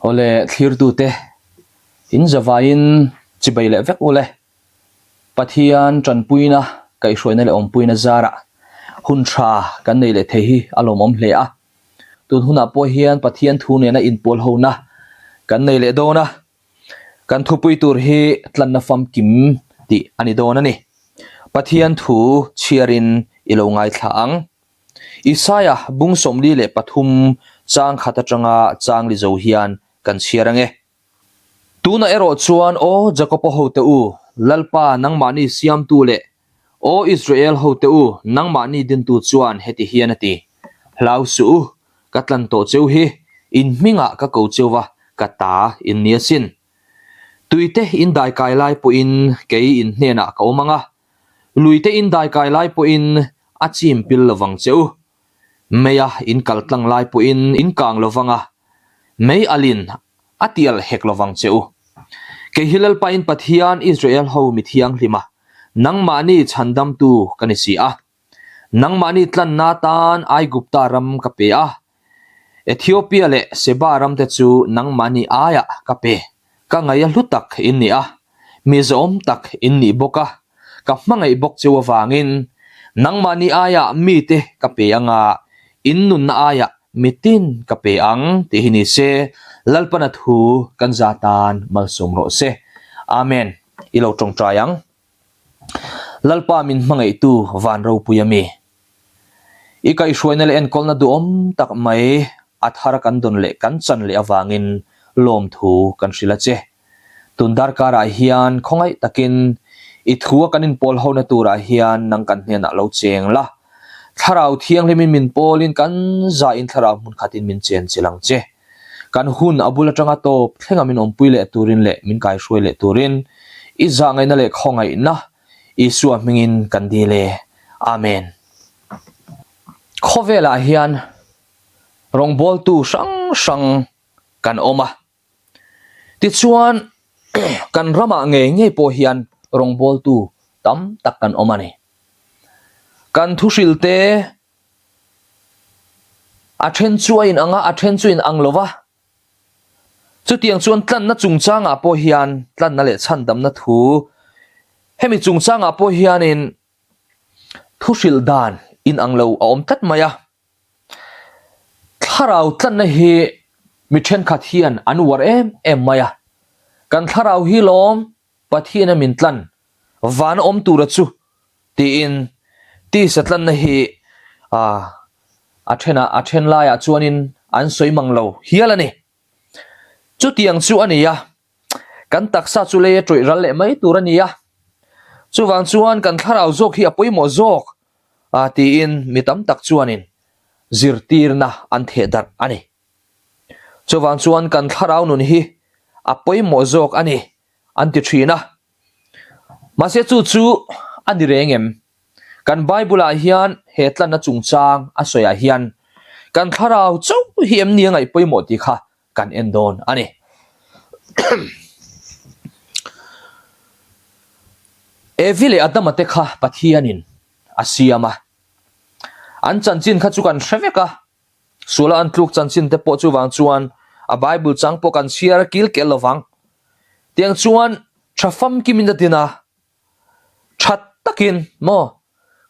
Awle thlirtute, in zavaiin chibai leh vek ule. Pathian tanpuina, kaihhruaina leh awmpuina zarah hun tha kan nei leh thei hi a lawmawm hle a. Tun hunah pawh hian Pathian thu nena inpawl hona kan nei leh dawn a. Kan thupui tur hi tlanna famkim tih a ni dawn a ni. Pathian thu chhiarin i lo ngaithla ang. Isaia bung 43 chang khat atanga chang li zo hian kan chhiar ang e. Tunah erawh chuan aw Jakopa hote u, Lalpa nangmahni siamtu leh aw Israel hote u, nangmahni dintu chuan heti hian a ti, Hlau suh u, ka tlan tawh cheu hi, in hmingah ka ko cheu va, ka ta in ni asin. Tuite in daikai lai pawhin kei in hnenah ka awm ang a, Luite in daikai lai pawhin a chim pil lovang che u. Meia in kal tlang lai pawhin in kang lovang a, mei alin a tial hek lovang che u. Kei hi Lalpain Pathian Israel ho mi thianghlima nangmahni chhandamtu ka ni si a. Nangmahni tlanna tan Aigupta ram ka pe a, Ethiopia leh Seba ramte chu nangmahni aiah ka pe. Ka ngaih a hlu tak in ni a, mi zawm tak in nih bawk a, ka hmangaih bawk cheu avangin nangmahni aiah mite ka pe anga in nunna aiah mitin ka pe ang tih hi ni se, Lalpana thu kan za tan malsawm rawh se. Amen. I lo tawngtai ang. Lalpa min hmangaihtu van ropui a mi. I kaihhruaina leh enkawlna duhawm tak mai a thar kan dawn leh kan chan leh avangin lawmthu kan hrilh a che. Tun darkarah hian khawngaih takin i thua kan inpawl hona turah hian nang kan hnenah lo cheng la. Thlarau thianghlimin min pawlin kan zahin thlarau hmun khatin min chen chilh ang che. Kan hun a bul atanga tawp thlenga min awmpui leh turin leh min kaihruai leh turin i zahngaihna leh khawngaihna Isua hmingin kan dil e. Amen. Khawvelah hian rawngbawltu hrang hrang kan awm a. Tichuan kan ramah ngei ngei pawh hian rawngbawltu tam tak kan awm a ni. Kan thuhrilte A then chu a in ang a, a then chu in ang lo va. Chutiang chuan tlanna chungchangah pawh hian tlanna leh chhandamna thu hemi chungchangah pawh hianin thu hrilh dan in ang lo a awm tlat mai a. Thlarau tlanna hi mi thenkhat hian an uar em em mai a. Kan thlarau hi lawm Pathian a min tlan van a awm tura chu tiin tisa tlanna hi a thenah a then laiah chuanin an sawi mang lo hial a ni. Chutiang chu a ni a, kan taksa chu lei a tawih ral leh mai tur a ni a, chuvang chuan kan thlarau zawk hi a pawimawh zawk tiin mi tam tak chuanin zirtirna an theh darh a ni. Chuvang chuan kan thlarau nun hi a pawimawh zawk a ni an ti thin a. Mahse chu chu a ni reng em? Kan Bible-ah hian he tlanna chungchang a sawiah hian kan thlarau chauh hi em ni a ngaih pawimawh tih kha kan en dawn a ni. Evi leh Adama te kha Pathianin a siam a. An chanchin kha chu kan hre vek a. Suala an tluk chanchin te pawh chuvang chuan a Bible chang pawh kan chhiar a kil kel lovang. Tiang chuan tha famkimin a din a, tha takin maw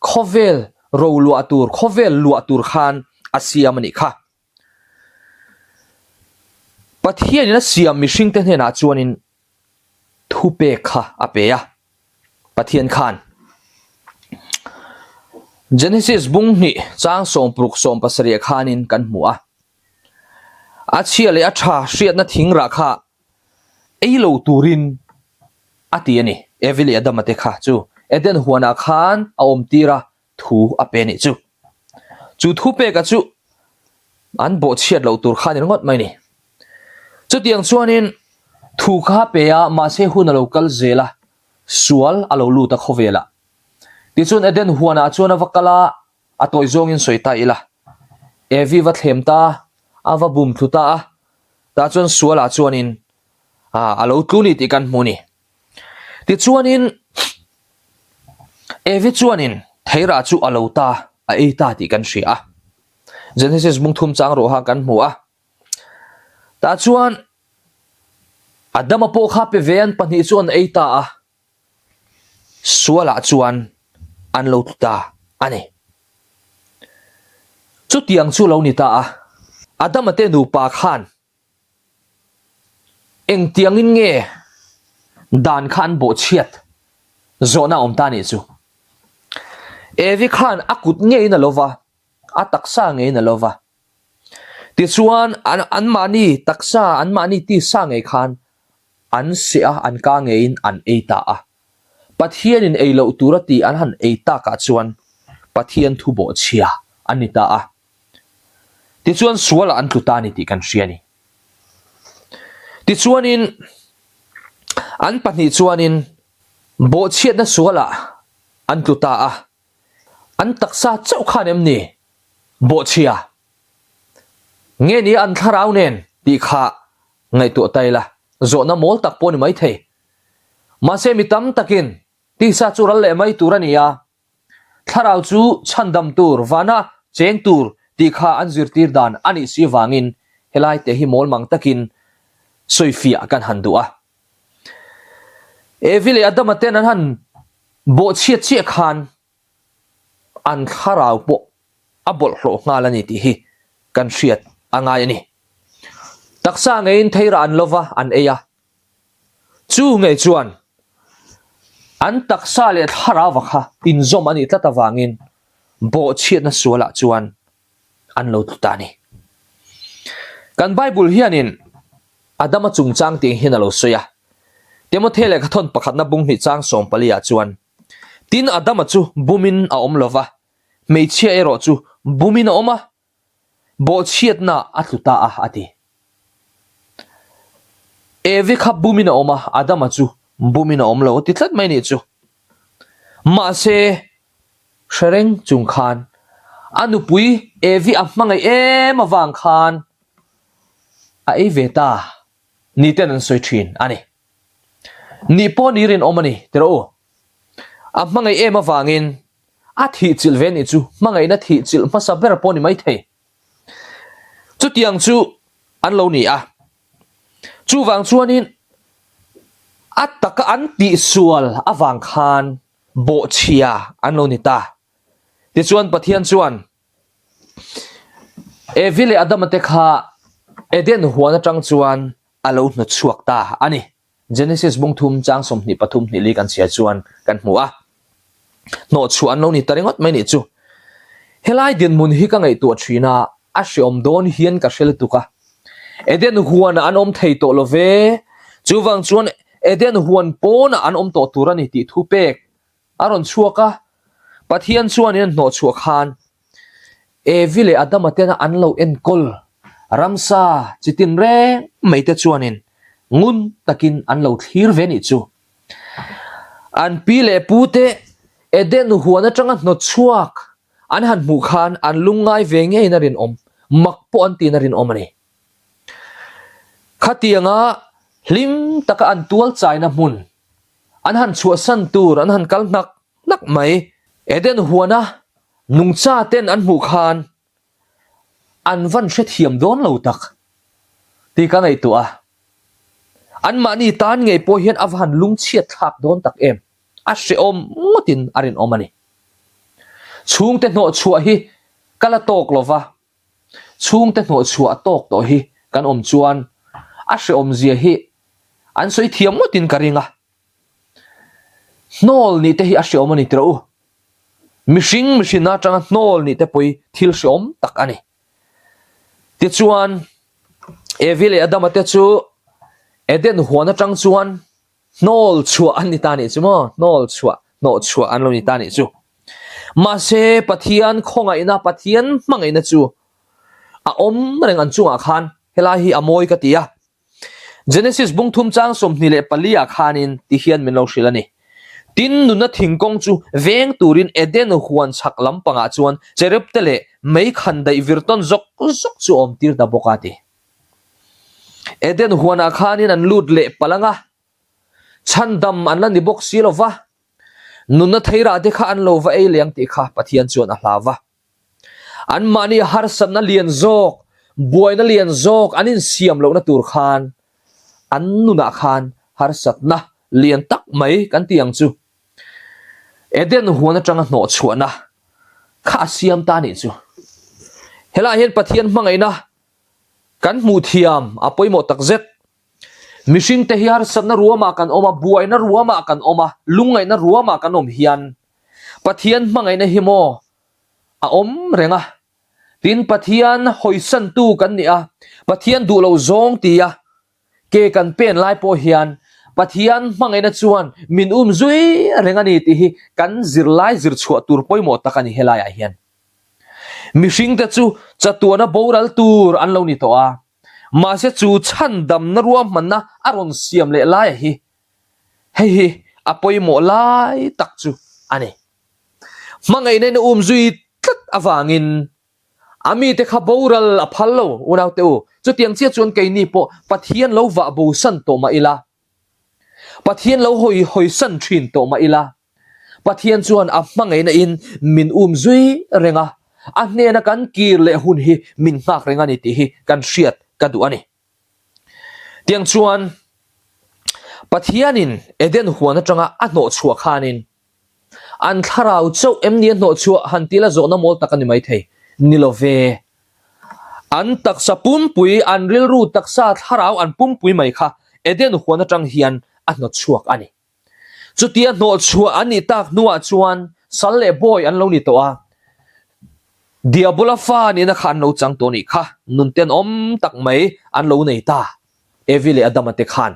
khawvel ro luah tur, khawvel luah tur khan a siam a nih kha. Pathianin a siam mihringte hnenah chuanin thupek kha a pe a, Pathian khan. Genesis bung hnih chang sawmparuk sawmpasarih khanin kan hmu a, a chhia leh a tha hriatna thing rah kha ei lo turin a ti a ni. Evi leh Adama te kha chu Eden huanah khan a awm tir a, thu a pe nih chu. Chu thu peka chu an bawhchhiat loh tur kha ni ringawt mai ni. Chutiang chuanin thu kha pe a, mahse hun a lo kal zel a, sual a lo lut a khawvelah. Tichuan Eden huanah chuan a va kal a, a tawi zawngin sawi ta ila. Evi va thlem ta, a va bum thlu ta a, tah chuan sualah chuanin a lo tlu ni tih kan hmu ni. Tichuanin Evi chuanin theirah chu a lo ta, a ei ta tih kan hria a. Genesis bung thum chang ruha kan hmu a. Tah chuan Adama pawh kha pe ve an pahnih chu an ei ta a, sualah chuan an lo tlu ta a ni. Chutiang chu lo ni ta a, Adama te nupa khan Engtiangin nge dan kha an bawhchhiat zawhna awm ta nih chu? Evi khan a kut ngeiin a lo va, a taksa ngeiin a lo va. Tichuan, anmahni taksa, anmahni tisa ngei khan an seh a, an ka ngeiin an ei ta a. Pathianin ei loh tura tih an han ei takah chuan Pathian thu bawhchhia an ni ta a. Tichuan sualah an tlu ta a ni tih kan hria a ni. Tichuanin an pahnih chuanin bawhchhiatna sualah an tlu ta a, an taksa chauh khan em ni bawhchhia nge ni an thlarau nen tih kha ngaihtuah ta ila, zawhna mawl tak pawh a ni maithei. Mahse mi tam takin tisa chu ral leh mai tur a ni a, Thlarau chu chhandam tur, vana cheng tur tih kha an zirtir dan a nih si vangin helai te hi mawl mang takin sawifiah kan han duh a. Evi leh Adama ten an han bawhchhiat chiah khan an thlarau pawh a bawlhhlawh nghal a ni tih hi kan hriat a ngai a ni. Taksa ngeiin theirah an lova an ei a, Chu ngei chuan an taksa leh thlarauva kha inzawm a nih tlat avangin bawhchhiatna sualah chuan an lo tlu ta a ni. Kan Bible hianin Adama chungchang tih hian a lo sawi a. Timothy lehkhathawn pakhatna bung hnih chang sawmpali ah chuan, Tin Adama chu bumin a awm lova, hmeichhia erawh chu bumin a awm a, Bawhchhiatna a tlu ta a, a ti. Evi kha bumin a awm a, Adama chu bumin a awm lo a ti tlat mai nih chu. Mahse, hre reng chung khan a nupui Evi a hmangaih em avang khan a ei ve ta ni ten an sawi thin a ni. Nih pawh ni rinawm a ni, ti rawh u. A hmangaih em avangin a thih chilh ve nih chu hmangaihna thih chilh hmasa ber pawh ni maithei. Chutiang chu an lo ni a. Chuvang chuanin a taka an tihsual avang khan bawhchhia an lo ni ta. Tichuan Pathian chuan Evi leh Adama te kha Eden huan atang chuan a lo hnawtchhuak ta a ni. Genesis bung thum chang 23 hnih li kan chhiar chuan kan hmu a. Hnawhchhuah an lo ni ta ringawt mai nih chu. Helai dinhmun hi ka ngaihtuah thin a, a hreawm dawn hian ka hre lutuk a. Eden huanah an awm thei tawh lo ve, chuvang chuan Eden huan pawnah an awm tawh tur a ni tih thu pek A rawn chhuak a, Pathian chuan in an hnawhchhuah khan Evi leh Adama tena an lo enkawl ramsa chi tin reng mai te chuanin ngun takin an lo thlir ve nih chu. An pi leh pu te Eden huan atanga hnawtchhuak an han hmuh khan an lungngai ve ngeiin a rinawm, mak pawh an tiin a rinawm a ni. Khatianga hlim taka an tual chaina hmun An han chhuahsan tur an han kal hnak hnak mai. Eden huana nungcha ten an hmuh khan an van hrethiam dawn lo tak tih ka ngaihtuah a. Anmahni tan ngei pawh hian a va han lungchhiat thlak dawn tak em? A hrehawm ngawtin a rinawm a ni. Chhungte hnawhchhuah hi ka la tawk lo va, chhungte hnawhchhuah tawk tawh hi kan awm chuan a hrehawm zia hi An sawi thiam ngawtin ka ring a. Hnawl nih te hi a hreawm a ni tiraw u. Mihring mihrinna atanga hnawl nih te pawh hi thil hreawm tak a ni. Tichuan, Evi leh Adama te chu Eden huan atang chuan hnawl chhuah an ni ta nih chu maw? Hnawl chhuah, hnawh chhuah an lo ni ta nih chu. Mahse, Pathian khawngaihna, Pathian hmangaihna chu a awm reng an chungah khan helai hi a mawi ka ti a. Genesis bung thum chang 24 ah khanin ti hian min lo hrilh a ni. Tin, nunna thingkawng chu veng turin Eden huan chhak lampangah chuan cherub te leh mei khan daih vir tawn zawk zawk chu awm tir ta bawk a ti. Eden huanah khanin an lut leh palh ang a, chhandam an la ni bawk si lo va, nunna theirah te kha an lo va ei leh ang tih kha Pathian chuan a hlau va. Anmahni harsatna lian zawk, buaina lian zawk an insiam lohna tur khan. An nunah khan harsatna lian tak mai kan ti ang chu. Eden huan atanga hnawh chhuahna kha a siam ta anih chu. Helaiah hian Pathian hmangaihna kan hmuh thiam a pawimawh tak zet. Mihringte hi harsatna ruamah kan awm a, buaina ruamah kan awm a, lungngaihna ruamah kan awm hian Pathian hmangaihna hi maw a awm reng a. Tin, Pathian hawisantu kan ni a, Pathian duh lo zawng tia ke kan pen lai pawh hian Pathian hmangaihna chuan min um zui reng a ni tih hi kan zirlai zir chhuah tur pawimawh tak a ni helaiah hian. Mihringte chu chatuana boral tur an lo ni tawh a, mahse chu chhandamna ruahmanna a rawn siam leh laia hi hei hi a pawimawh lai tak chu a ni. Hmangaihna in a um zui tlat avangin a mite kha boral a phal lo, unaute u. Chutiang chiah chuan keini pawh Pathian lo vah bosan tawh mah ila, Pathian lo hawi hawisan thin tawh mah ila, Pathian chuan a hmangaihna in min um zui reng a, a hnena kan kir leh hun hi min nghak reng a ni tih hi kan hriat ka duh a ni. Tiang chuan Pathianin Eden huan atanga a hnawh chhuah khanin An thlarau chauh em ni a hnawhchhuah han tila zawhna mawl tak a ni maithei. Ni lo ve. An taksa pumpui, an rilru taksa thlarau an pumpui mai kha Eden huan atang hian a hnawtchhuak a ni. Chutia hnawhchhuah an nih tak hnuah chuan sal leh bawi an lo ni tawh a. Diabola fa nihna kha an lo chang tawh nih kha nun tenawm tak mai an lo nei ta, Evi leh Adama te khan.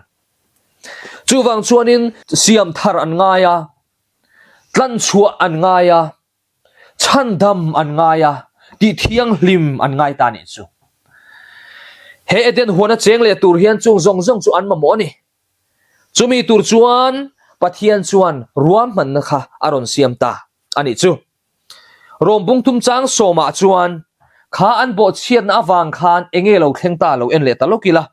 Chuvang chuanin siam thar an ngai a, tlanchhuah an ngai a, chhandam an ngai a, tih thianghlim an ngai ta nih chu. He Eden huana cheng leh tur hian chung zawng zawng chu an mamawh a ni. Chumi tur chuan Pathian chuan ruahmanna kha a rawn siam ta a nih chu. Rawm bungtum chang sawmah chuan kha an bawhchhiatna avang khan enge lo thleng ta lo en leh ta lawk ila.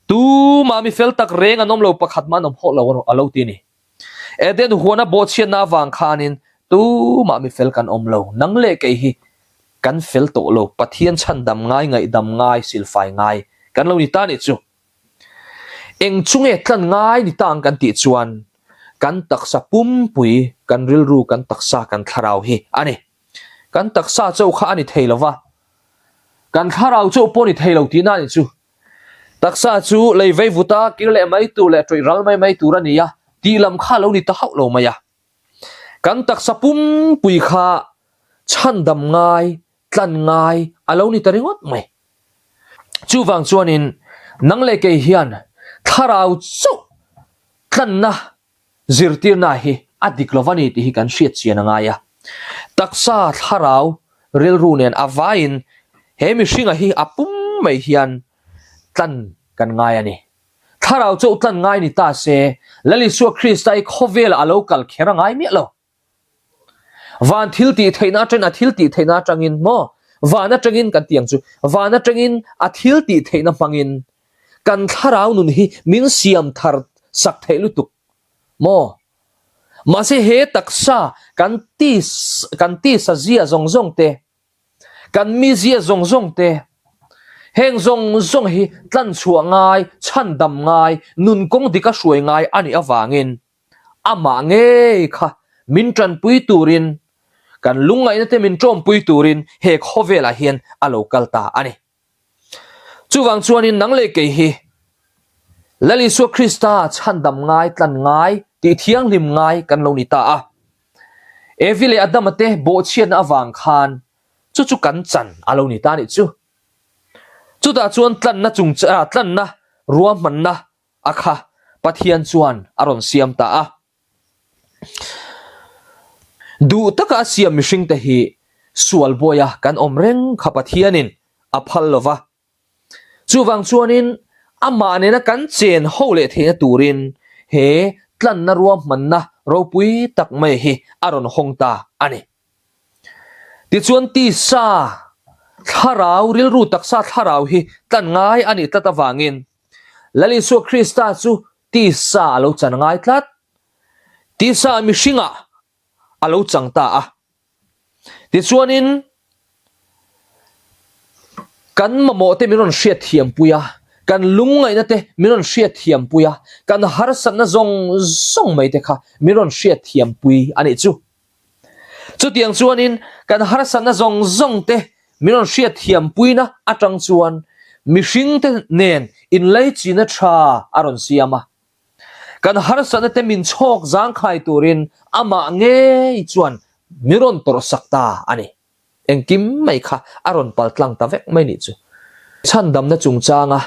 Tumah mi fel tak reng an awm lo pakhat mah an awm hawh lo a lo ti a ni. Eden huana bawhchhiatna avang khanin tumah mi fel kan awm lo, nang leh kei hi kan fel tawh lo, Pathian chhandam ngai, ngaihdam ngai, silfai ngai kan lo ni ta nih chu. Eng chu nge tlan ngai ni ta ang kan tih chuan kan taksa pumpui, kan rilru, kan taksa, kan thlarau hi a ni. Kan taksa chauh kha a ni thei lo va, kan thlarau chauh pawh a ni thei lo tihna a ni chu. Taksa chu lei vei vut a, kir leh mai tur leh tawih ral mai mai tur a ni a, tih lam kha a lo ni ta hauh lo mai a. Kan taksa pumpui kha chhandam ngai, tlan ngai a lo ni ta ringawt mai. Chuvang chuanin nang leh kei hian thlarau chauh tlanna Zirtirna hi a dik lo va ni tih hi kan hriat chian a ngai a. Taksa, thlarau, rilru nen a vaiin he mihringa hi a pum mai hian tlan kan ngai a ni. Thlarau chauh tlan ngai ni ta se, Lal Isua Krista hi khawvelah a lo kal kher a ngai miah lo. Van thil tih theihna atangin a thil tih theihna atangin maw? Van atangin kan tih ang chu, van atangin a thil tih theihna hmangin kan thlarau nun hi min siam thar sak theih lutuk maw? Mahse he taksa kan tis kan tisa zia zawng zawng te, kan mizia zawng zawng te, heng zawng zawng hi tlanchhuah ngai, chhandam ngai, nun kawng dika hruai ngai a nih avangin Amah ngei kha min tanpui turin, kan lungngaihna te min tawmpui turin he khawvelah hian a lo kal ta a ni. Chuvang chuanin nang leh kei hi Lal Isua Krista chhandam ngai, tlan ngai, tih thianghlim ngai kan lo ni ta a. Evi leh Adama te bawhchhiatna avang khan chu chu kan chan a lo ni ta a nih chu. Chutah chuan tlanna chung tlanna ruahmanna a kha Pathian chuan a rawn siam ta a. Duh taka a siam mihringte hi sual buaia kan awm reng kha Pathianin a phal lo va. Chuvang chuanin amah nena kan chen ho leh theihna turin he tlanna ruahmanna ropui tak mai hi a rawn hawng ta a ni. Tichuan tisa thlarau, rilru taksa thlarau hi tlan ngai a nih tlat avangin Lal Isua Krista chu tisa a lo chan ngai tlat. Tisa mihringah a lo chang ta a. Tichuanin kan mamawhte min rawn hriat thiam pui a. Kan lungngaihna te min rawn hriatthiampui a, kan harsatna zawng zawng mai te kha min rawn hriatthiampui a nih chu. Chutiang chuanin kan harsatna zawng zawng te min rawn hriatthiampuina atang chuan mihringte nen inleichina tha a rawn siam a. Kan harsatna te min chhawk zangkhai turin amah ngei chuan min rawn tawrhsak ta a ni. Engkim mai kha a rawn pal tlang ta vek mai nih chu. Chhandamna chungchanga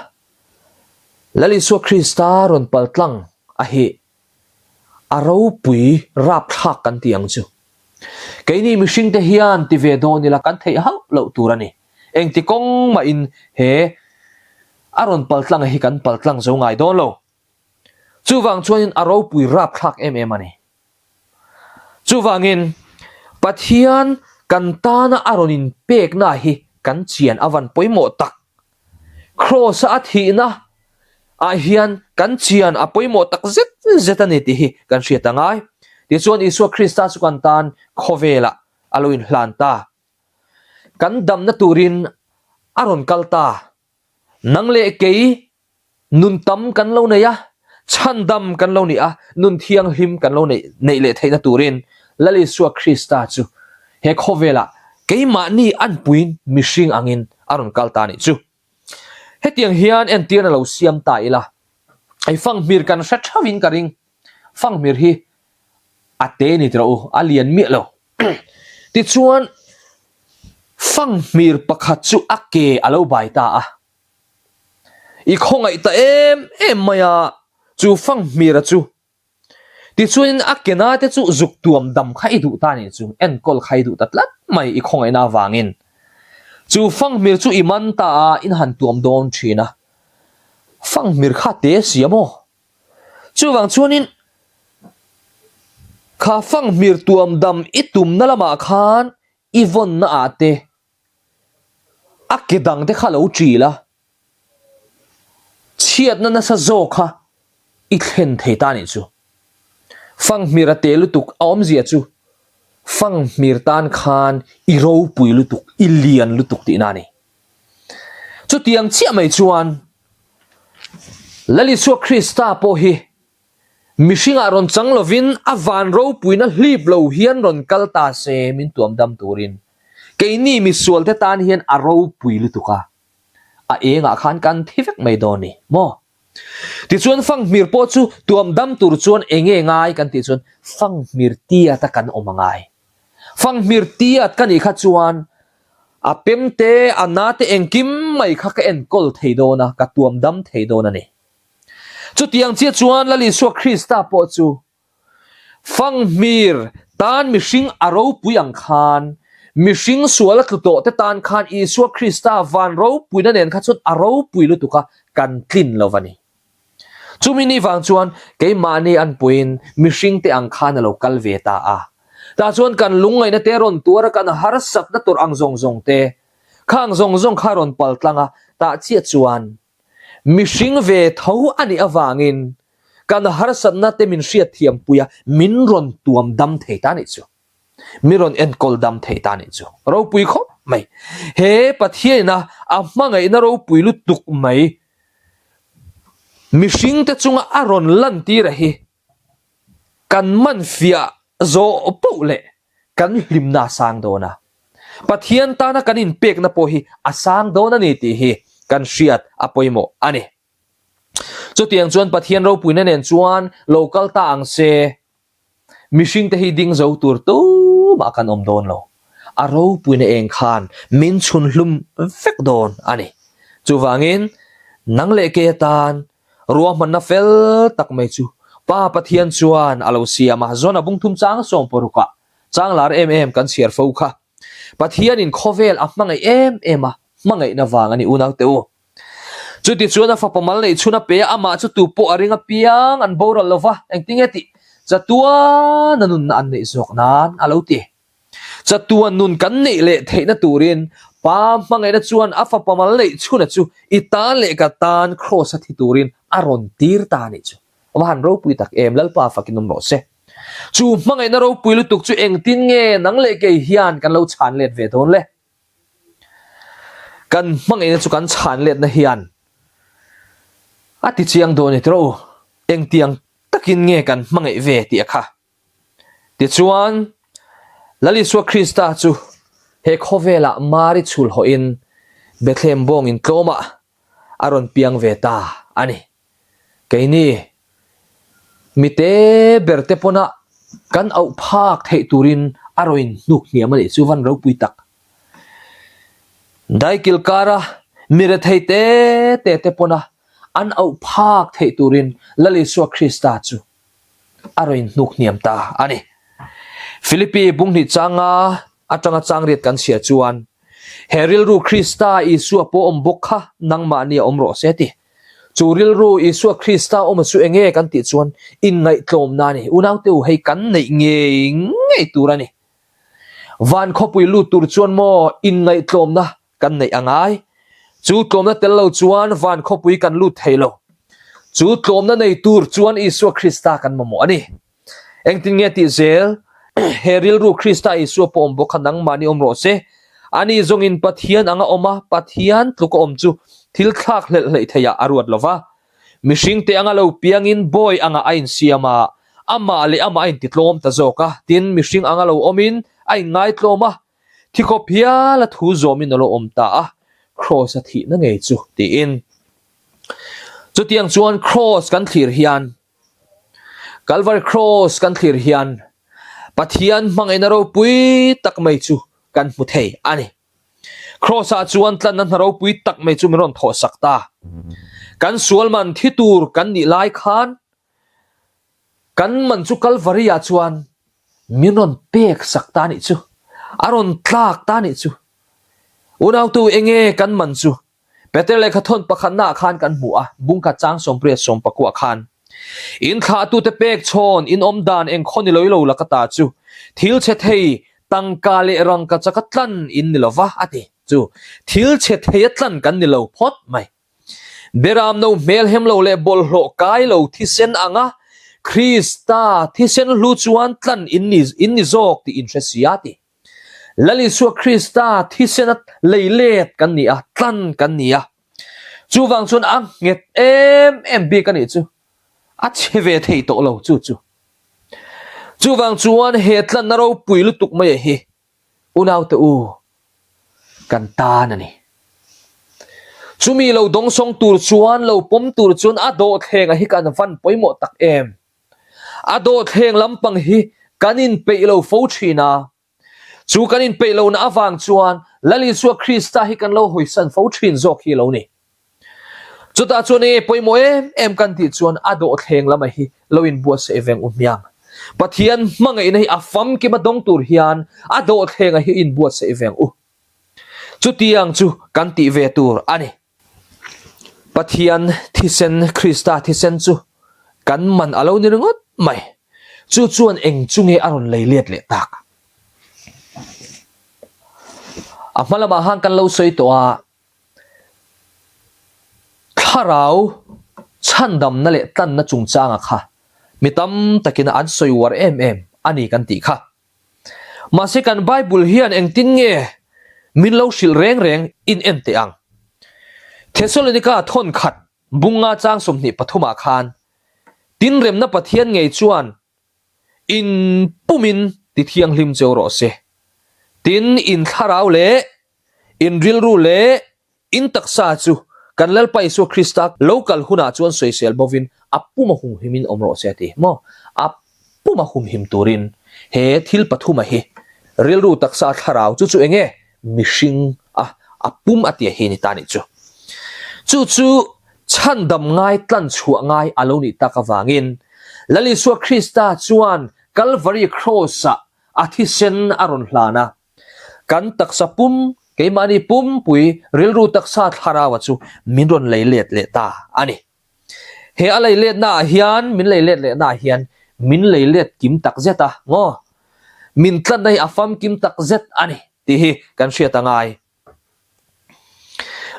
Lal Isua Krista rawn pal tlang a hi a ropui rapthlak kan ti ang chu. Keini mihringte hian ti ve dawn ila kan theih hauh loh tur a ni. Engti kawng mahin he a rawn pal tlang hi kan pal tlang zo ngai dawn lo. Chuvang chuanin a ropui rapthlak em em a ni. Chuvangin, Pathian kan tana a rawn inpekna hi kan chian a van pawimawh tak. Kraws-a a thihna ah hian kan chian a pawimawh tak zet zet a ni tih hi kan hriat a ngai. Tichuan Isua Krista chu kan tan khawvelah a lo inhlan ta. Kan damna turin a rawn kal ta. Nang leh kei Nun tam kan lo nei a, chhandam kan lo ni a, nun thianghlim kan lo neih neih leh theihna turin Lal Isua Krista chu he khawvelah keimahni anpuiin mihring angin a rawn kal ta a nih chu. Hetiang hian entirna lo siam ta ila, hei fanghmir kan hre theuhin ka ring, fanghmir hi a te ni tawh u, a lian miah lo. Tichuan fanghmir pakhat chu a ke a lo bai ta a. I khawngaih ta em em mai a, chu Fanghmira chu. Tichuanin a kena te chu zuk tuam dam kha i duh ta nih chu, enkawl kha i duh ta tlat mai i khawngaihna avangin. Chu Fanghmir chu i man ta a, in han tuam dawn thin a. Fanghmir kha te si a maw? Chuvang chuanin kha Fanghmir tuam dam i tumna lamah khan i vawnna ah te A ke dang te kha lo ṭil a, chhiatna nasa zawk kha i thlen thei ta nih chu. Fanghmir a te lutuk a awmzia chu Fanghmir tan khan i ropui lutuk, i lian lutuk tihna a ni. Chutiang chiah mai chuan Lal Isua Krista pawh hi Mihringah rawn chang lovin a van ropuina hlip lo hian rawn kal ta se min tuam dam turin. Keini misualte tan hian a ropui lutuk a, a engah khan kan thi vek mai dawn ni maw? Tichuan fanghmir pawh chu tuam dam tur chuan enge ngai kan tih chuan fanghmir tiat a kan awm a ngai. Fanghmir tiat ka nih kha chuan a pem te, a na te engkim mai kha ka enkawl thei dawn a, ka tuam dam thei dawn a ni. Chutiang chiah chuan Lal Isua Krista pawh chu Fanghmir tan mihring a ropui ang khan, mihring sual a tlu tawh te tan khan Isua Krista van ropuina nen kha chuan a ropui lutuk a, kan tlin lo va ni. Chumi ni vang chuan keimahni anpuiin mihring te ang khan a lo kal ve ta a. Tah chuan kan lungngaihna te rawn tuar a, kan harsatna tur ang zawng zawng te, khang zawng zawng kha rawn paltlang a, tah chiah chuan Mihring ve tho a nih avangin kan harsatna te min hriatthiam pui a, min rawn tuam dam thei ta nih chu. Min rawn enkawl dam thei ta nih chu. Ropui khawp mai. He Pathianina a hmangaihna ropui lutuk mai mihring te chunga a rawn lantir a hi kan man fiah zawh poh leh kan hlimna a sang dawn a. Pathian tana kan inpekna pawh hi a sang dawn a ni tih hi kan hriat a pawimawh a ni. Chutiang chuan Pathian ropuina nen chuan lo kal ta ang se, mihringte hi ding zo tur tumah kan awm dawn lo. A ropuina eng khan min chhun hlum vek dawn a ni. Chuvangin, nang leh kei atan Ruahmanna fel tak mai chu Pa Pathian chuan a lo siam a, Zona bungthum chang sawmparukah chang lar em em kan chhiar fo kha. Pathianin khawvel a hmangaih em em a, hmangaihna vang a ni unaute u. Chuti chuan a fapa mal neih chhun a pe a, amah chu tu pawh a ring apiang an boral lo va, engtinge tih chatuan a nunna an neih zawk nan a lo ti. Chatuan nun kan neih leh theihna turin Pa hmangaihna chuan a fapa mal neih chhuna chu i tan leh ka tan kraws a thi turin a rawn tir ta a nih chu. Va han ropui tak em, Lalpa fakin awm rawh se. Chu hmangaihna ropui lutuk chu engtin nge nang leh kei hian kan lo chhan let ve dawn le? Kan hmangaihna chu kan chhan letna hian. A ti chiang dawn e tiraw u, engtiang takin nge kan hmangaih ve tih a kha. Tichuan, Lal Isua Krista chu he khawvelah Mari chhul hawhin Bethlehem bawngin tlawmah a rawn piang ve ta a ni. Keini mite berte pawnah kan auh phak theih turin a rawn hnuk hniam a nih chu van ropui tak. Daikil kara mi rethei te te te pawna an auh phak theih turin Lal Isua Krista chu a rawn hnuk hniam ta a ni. Philippi bunghnih changa atanga changriat kan chhiar chuan he rilru Krista Isua pawh awm bawk kha nangmahni a awm rawh se ti. Chu rilru Isua Krista awma chu enge kan tih chuan inngaihtlawmna a ni. Unaute u hei kan neih ngei ngei tur a ni. Van khawpui lut tur chuan maw inngaihtlawmna kan neih a ngai. Chu tlawmna tel lo chuan van khawpui kan lut thei lo. Chu tlawmna nei tur chuan Isua Krista kan mamawh a ni. Engtin nge tih zel? He rilru Krista Isua pawh awm bawk kha nangmahni awm rawh se. Ani zawngin Pathian anga awm a, Pathian tluka awm chu thil thlak hlelh hleih theiah a ruat lo va. Mihringte anga lo piangin bawi anga a insiam a, amah leh amah a intitlawm ta zawk a, tin, mihring anga lo awmin a inngaitlawm a, thi khawp hial a thu zawmin a lo awm ta a, Kraws a thihna ngei chu, tiin. Chutiang chuan Kraws kan thlir hian, Kalvari Kraws kan thlir hian, Pathian hmangaihna ropui tak mai chu kan hmu thei a ni. Kraws-ah chuan tlanna hna ropui tak mai chu min rawn thawhsak ta. Kan sual man thi tur kan nih lai khan kan man chu Kalvari-ah chuan min rawn pek sak ta nih chu, a rawn tlak ta nih chu. Unautu enge kan man chu Peter lehkha thawn pakhatnaah khan kan hmu a, bungkhat chang sawmpriat sawmpakuah khan, In thlahtute pek chhawn, in awm dan eng khaw ni lawilo laka ta chu, thil chhe thei, tangka leh rangka chaka tlan in ni lova, a ti. Chu thil chhe thei a tlan kan ni lo phawt mai. Beram no hmel hem lo leh bawlhhlawh kai lo thisen anga Krista thisen hlu chuan tlan in ni in ni zawk tih in hre si a, ti. Lal Isua Krista thisena lei let kan ni a, tlan kan ni a. Chuvang chuan a nghet em em bik a nih chu. A chhe ve thei tawh lo chu chu. Chuvang chuan he tlanna ropui lutuk mai hi unaute u kan tan a ni. Chumi lo dawngsawng tur chuan lo pawm tur chuan a dawhthleng a hi kan van pawimawh tak em. A dawhthleng lampang hi kan inpeih lo fo thin a, chu kan inpeih lohna avang chuan Lal Isua Krista hi kan lo hawisan fo thin zawk hi a lo ni. Chutah chuan enge pawimawh em em kan tih chuan a dawhthleng lama hi lo inbuatsaih veng u hmiang. Pathian hmangaihna hi a famkim a dawng tur hian a dawhthlenga hi inbuatsaih veng u. Chutiang chu kan tih ve tur a ni. Pathian thisen, Krista thisen chu kan man a lo ni ringawt mai. Chu chuan eng chu nge a rawn lei let leh tak? A hma lamah khan kan lo sawi tawh a, thlarau chhandamna leh tlanna chungchanga kha mi tam takin an sawi uar em em a ni kan tih kha. Mahse kan Bible hian engtin nge min lo hrilh reng reng in en teh ang. Thesalonika thawn khat bunga chang 23 ah khan tinremna Pathian ngei chuan in pumin ti thianghlim cheu rawh se. Tin in thlarau leh in rilru leh In taksa chu kan Lalpa Isua Krista lo kal hunah chuan sawisel bovin a puma humhimin awm rawh se a ti maw? A puma humhim turin he thil pathuma hi rilru taksa thlarau chu chu enge mihring a a pum a tia hi ni ta nih chu. Chu chu chhandam ngai tlan chhuah ngai a lo nih tak avangin Lal Isua Krista chuan Kalvari Kraws-ah a thisen a rawn hlan a. Kan taksa pum, keimahni pumpui rilru taksa thlaraua chu min rawn lei let leh ta a ni. He a lei letna ah hian, min lei let lehna ah hian min lei let kim tak zet a, ngaw? Min tlatna hi a famkim tak zet a ni tih hi kan hriat a ngai.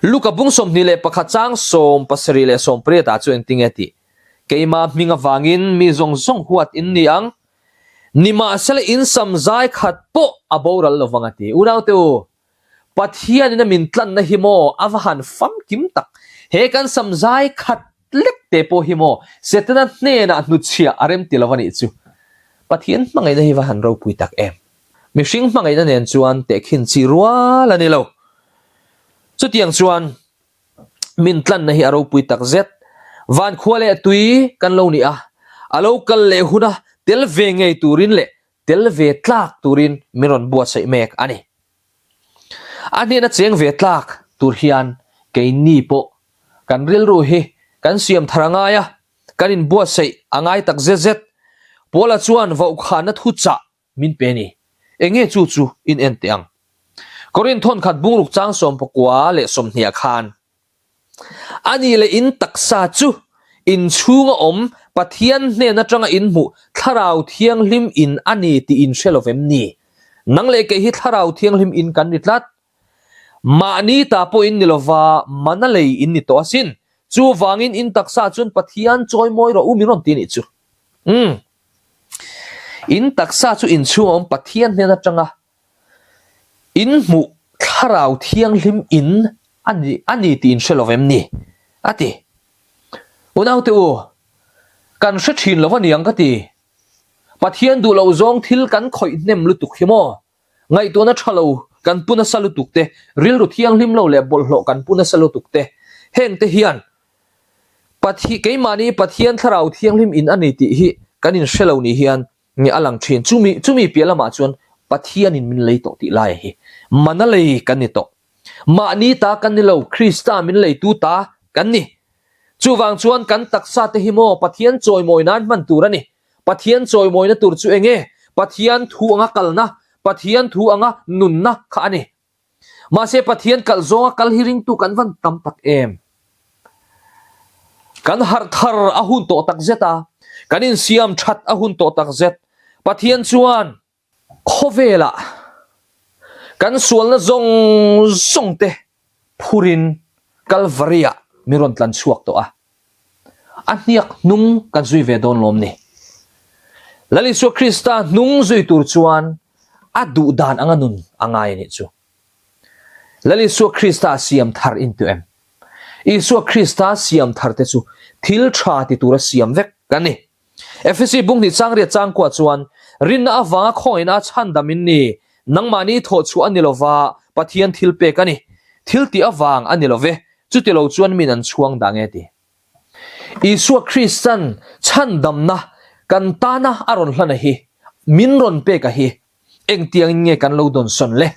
Luka bung 21 chang 70 leh 18 ah chu engtinge tih? Keimah hming avangin mi zawng zawng huat in ni ang. Nimahsela in sam zai khat pawh a boral lo vang a ti. Unaute u, Pathianin a min tlanna hi maw a va han famkim tak. He kan sam zai khat. lek te pawh hi maw Setana hnenah hnutchhiah a rem ti lo a nih chu. Pathian hmangaihna hi va han ropui tak em. Mihring hmangaihna nen chuan tehkhin chi rual a ni lo. Chutiang chuan min tlanna hi a ropui tak zet. Van khua leh tui kan lo ni a, a lo kal leh huna tel ve ngei turin leh tel ve tlak turin min rawn buatsaih mek a ni. A hnena cheng ve tlak tur hian keini pawh kan rilru hi kan siam thar a ngai a, kan inbuatsaih a ngai tak zet zet. Paula chuan vaukhana thu chah min pe ni. Enge chu chu in en teh ang. Korinth thawnkhat bungruk chang sawmpakua leh sawmhniah khan A nih leh in taksa chu in chhunga awm Pathian hnen atanga in hmuh Thlarau Thianghlim in a ni tih in hre lo vem ni? Nang leh kei hi Thlarau Thianghlim in kan ni tlat. Mahni ta pawh in ni lova mana lei in ni tawh asin. Chuvangin in taksa chuan Pathian chawimawi rawh u min rawn ti a nih chu. Umm. In taksa chu in chhunga awm Pathian hnen atanga In hmuh thlarau thianghlim in a ni a ni tih in hre lo vem ni? a ti. Unaute u, kan hre thin lo a niang ka ti. Pathian duh loh zawng thil kan khawih hnem lutuk hi maw? Ngaihtuahna tha lo kan pu nasa lutuk te, rilru thianghlim lo leh bawlhhlawh kan pu nasa lutuk te, heng te hian Pathi keimahni Pathian thlarau thianghlim in a ni tih hi kan inhre lo ni hian Nge a lang thin? Chumi, chumi piah lamah chuan Pathianin min lei tawh tih laia hi mana lei kan ni tawh. Mahni ta kan ni lo, Krista min leitu ta kan ni. Chuvang chuan kan taksa te hi maw Pathian chawimawi nan hman tur a ni. Pathian chawimawina tur chu enge? Pathian thu anga kalna, Pathian thu anga nunna kha a ni. Mahse Pathian kalh zawnga kal hi ringtu kan van tam tak em? Kan harh thar a hun tawh tak zet a, kan insiam that a hun tawh tak zet. Pathian chuan khawvelah kan sualna zawng zawng te phurin Kalvari-ah min rawn tlan chhuak tawh a. A hniak hnung kan zui ve dawn lawm ni? Lal Isua Krista hnung zui tur chuan a duh dan anga nun a ngai a nih chu. Lal Isua Krista siam thar in tu em? Isua Krista siam thar te chu thil tha ti tura siam vek kan ni. Efesi bung hnih chang riat chang kua chuan rinna avanga khawngaihna a chhandam in ni, nangmahni thawh chhuah a ni lova Pathian thil pek a ni. Thil tih avang a ni love, chuti lo chuan min an chhuang dah nge ti. Isua Kristan chhandamna kan tana a rawn hlan a hi, min rawn pek a hi, engtiangin nge kan lo dawnsawn le?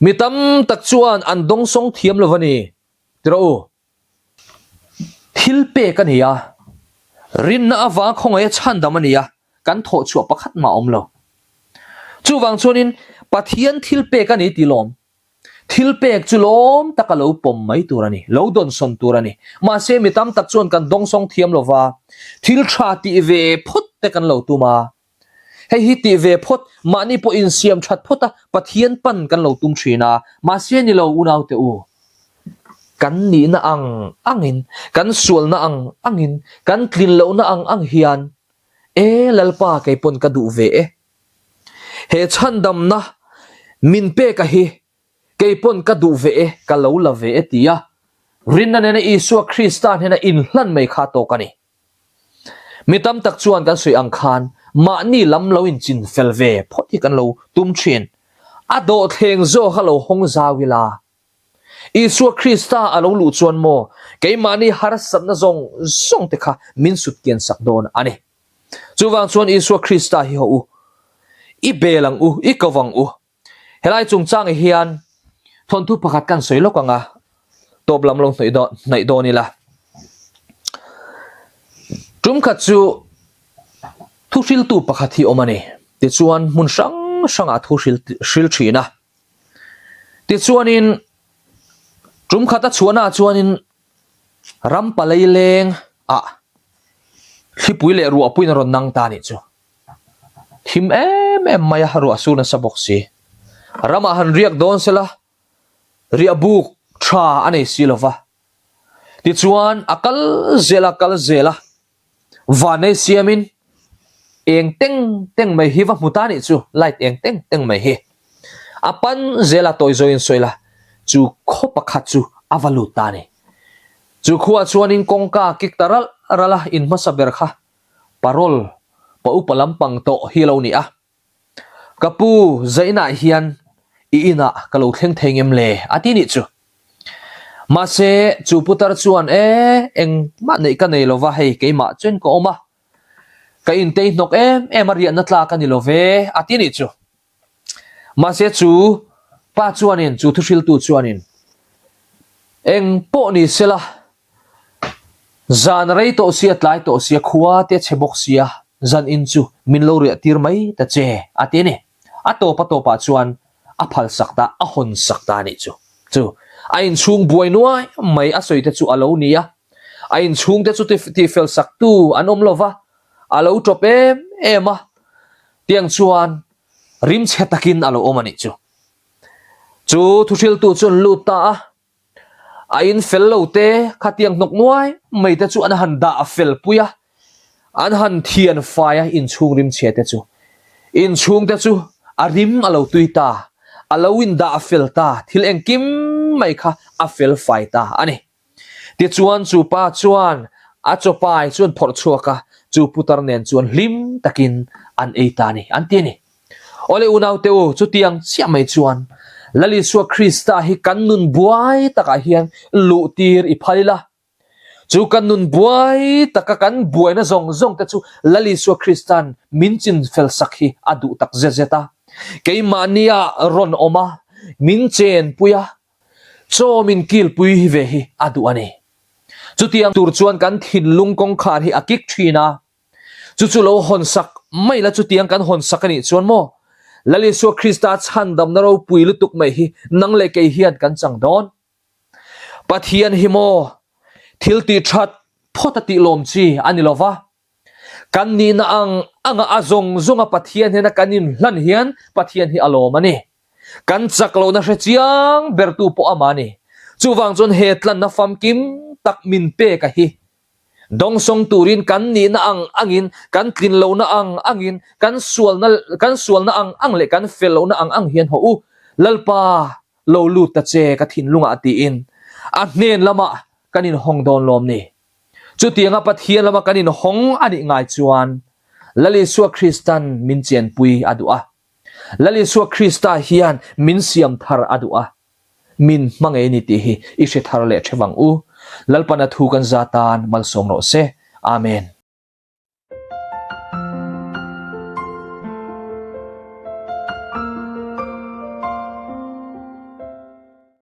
Mi tam tak chuan an dawngsawng thiam lo a ni, ti rawh u. Thil pek a ni a, rinna avanga khawngaih a chhandam a ni a, kan thawh chhuah pakhat mah a awm lo. Chuvang chuanin Pathian thil pek a ni tih lawm. Thil pek chu lawm taka lo pawm mai tur a ni, lo dawnsawn tur a ni. Mahse mi tam tak chuan kan dawngsawng thiam lo va, thil tha tih ve phawt te kan lo tum a. Hei hi tih ve phawt, mahni pawh insiam that phawt a, Pathian pan kan lo tum thin a, mahse ni lo unaute u. Kan nihna ang angin, kan sualna ang angin, kan tlin lohna ang ang hian, E Lalpa kei pawn ka duh ve e. He chhandamna min peka hi kei pawn ka duh ve e, ka lo la ve e tia rinna nena Isua Krista hnena inhlan mai kha tawk a ni. Mi tam tak chuan kan sawi ang khan mahni lam lo inchin fel ve phawt hi kan lo tum thin. A dawhthleng zawk a lo hawng zau ila. Isua Krista a lo luh chuan maw keimahni harsatna zawng zawng te kha min sut kian sak dawn a ni. Chuvang chuan Isua Krista hi haw u, i bel ang u, i ko ang u. Helai chungchang hian thawnthu pakhat kan sawi lawk ang a, tawp lam lo hnaih dawn ila. Tum khat chu thuhriltu pakhat hi awm a ni. Tichuan hmun hrang hrangah thu hril thin a. Tichuanin tum khat a chhuahnaah chuanin ram palei leng ah thlipui leh ruahpuiin a rawn nang ta a nih chu. Thim em em mai a, ruah sur nasa bawk si. Ramah han riak dawn sela, riah buk tha a nei si lova. Tichuan a kal zel a, kal zel a, vanei siamin eng teng teng mai hi va hmu ta nih chu, light eng teng teng mai hi. A pan zel a, tawi zawiin sawi la, chu khaw pakhat chu a va lut ta a ni. Chu khuaah chuanin kawngka kik ta ralh ralh a, in hmasa ber kha parol pa upa lampang tawh hi a lo ni a. Ka pu, zainah hian i inah ka lo thleng thei ngem le? a ti nih chu. Mahse, chu putar chuan, E, engmah neih ka nei lova, hei keimah chuan ka awm a. Ka intei hnawk em em a, riahna tlak a ni lo ve, a ti nih chu. Mahse chu pa chuanin, chu thuhriltu chuanin, Eng pawh ni sela, zan rei tawh sia, tlai tawh sia, khua te chhe bawk sia, zan in chu min lo riah tir mai ta che, a ti a ni. A tawp a tawpah chuan a phal sak ta, a hawn sak ta a nih chu. Chu a inchhung buai nuai mai a sawi te chu a lo ni a, a inchhung te chu tihfel sak tu an awm lo va, a lo tawp em em a, Tiang chuan rimchhe takin a lo awm a nih chu. Chu thuhriltu chu an lut ta a, a in fel lo te khatiang hnawk nuai mai te chu an han dah fel pui a, an han thian fai a inchhung rimchhe te chu. Inchhung te chu a rim a lo tui ta, a lo in dah fel ta, thil engkim mai kha a fel fai ta a ni. Tichuan chu pa chuan a chawpai chu an phawrh chhuak a, chu putar nen chuan hlim takin an ei ta a ni, an ti a ni. Awle unaute u, chutiang chiah mai chuan Lal Isua Krista hi kan nun buai takah hian luh tir i phal ila. Chu kan nun buai taka kan buaina zawng zawng te chu Lal Isua Krista'n min chin fel sak hi a duh tak zet zet a. Keimahnia rawn awm a, min chenpui a, Chaw min kilpui hi ve hi a duh a ni. Chutiang tur chuan kan thinlung kawngkhar hi a kik thin a, chu chu lo hawn sak mai la chutiang kan hawn sak a nih chuan maw Lal Isua Krista chhandamna ropui lutuk mai hi nang leh kei hian kan chang dawn. Pathian hi maw thil tih that phawt a tih lawm chi a ni lova, Kan nihna ang anga a zawng zawnga Pathian hnena kan inhlan hian Pathian hi a lawm a ni. Kan chak lohna hre chiang bertu pawh amah a ni. Chuvang chuan he tlanna famkim tak min pek a hi. Dawngsawng turin kan nihna ang angin, kan tlin lohna ang angin, kan sualna kan sualna ang ang leh kan fel lohna ang ang hian haw u, Lalpa lo lut ta che ka thinlungah tiin a hnen lamah kan inhawng dawn lawm ni. Chutianga Pathian lama kan inhawng a nih ngai chuan Lal Isua Kristan min chenpui a duh a. Lal Isua Krista hian min siam thar a duh a. Min hmangei ni tih hi i hre thar leh the vang u. Lalpan a thu kan za tan malsawm rawh se. Amen.